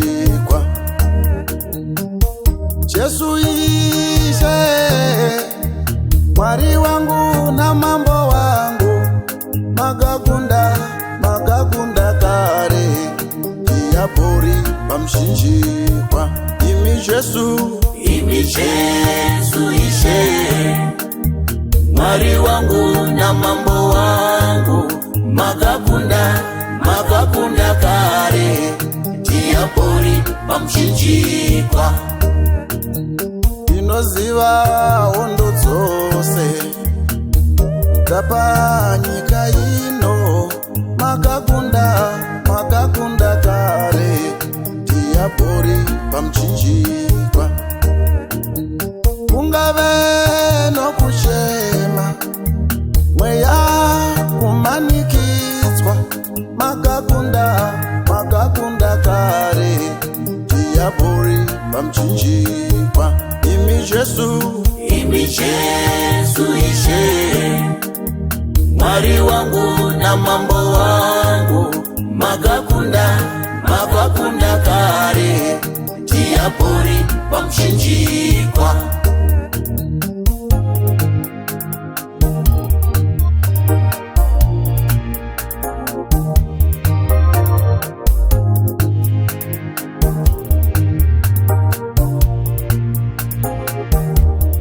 pamuchinjikwa. Jesu Ishe, Mwari wangu namambo wangu, makakunda, makakunda kare dhiyabhori pamuchinjikwa. Imi Jesu, Imi Jesu Ishe, Mwari wangu namambo wangu, makakunda, makakunda kare dhiyabhori pamuchinjikwa. Ndinoziva hondo dzose dzapanyika ino, makakunda, makakunda kare dhiyabhori pamuchinjikwa. Kungave nokuchema, mweya kumanikidzwa, makakunda, makakunda kare dhiyabhori pamuchinjikwa. Imi Jesu, Imi Jesu Ishe, Mwari wangu namambo wangu, makakunda, makakunda kare dhiyabhori pamuchinjikwa.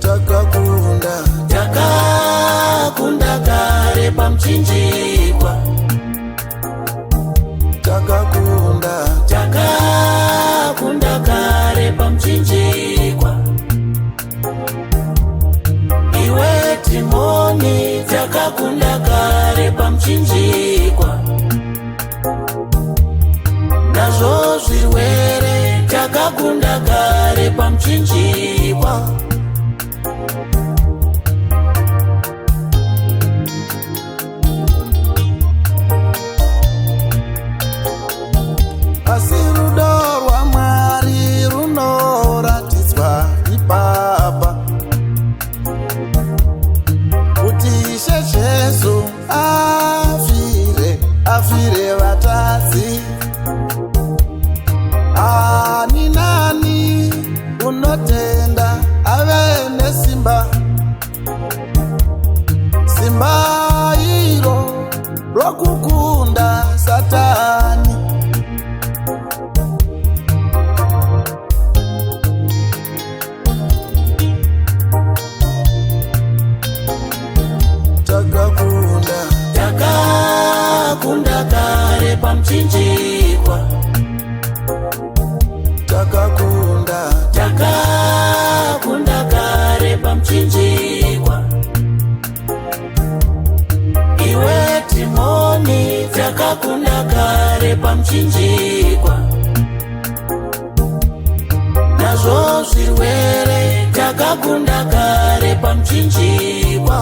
Takakunda, Takakunda kare pamuchinjikwa. Takakunda, Takakunda kare pamuchinjikwa. Iwe Timoni, takakunda kare pamuchinjikwa. Nazvo zvirwere, takakunda kare pamuchinjikwa. Asi rudo rwaMwari runoratidzwa ipapa, kuti Ishe Jesu afire, afire vatadzi. Ani nani unotenda ave nesimba, simba iro rokukunda Satani. Takakunda, Takakunda kare pamuchinjikwa. Takakunda, Takakunda kare pamuchinjikwa. Iwe Timoni, takakunda kare pamuchinjikwa. Nazvo zvirwere, takakunda kare pamuchinjikwa.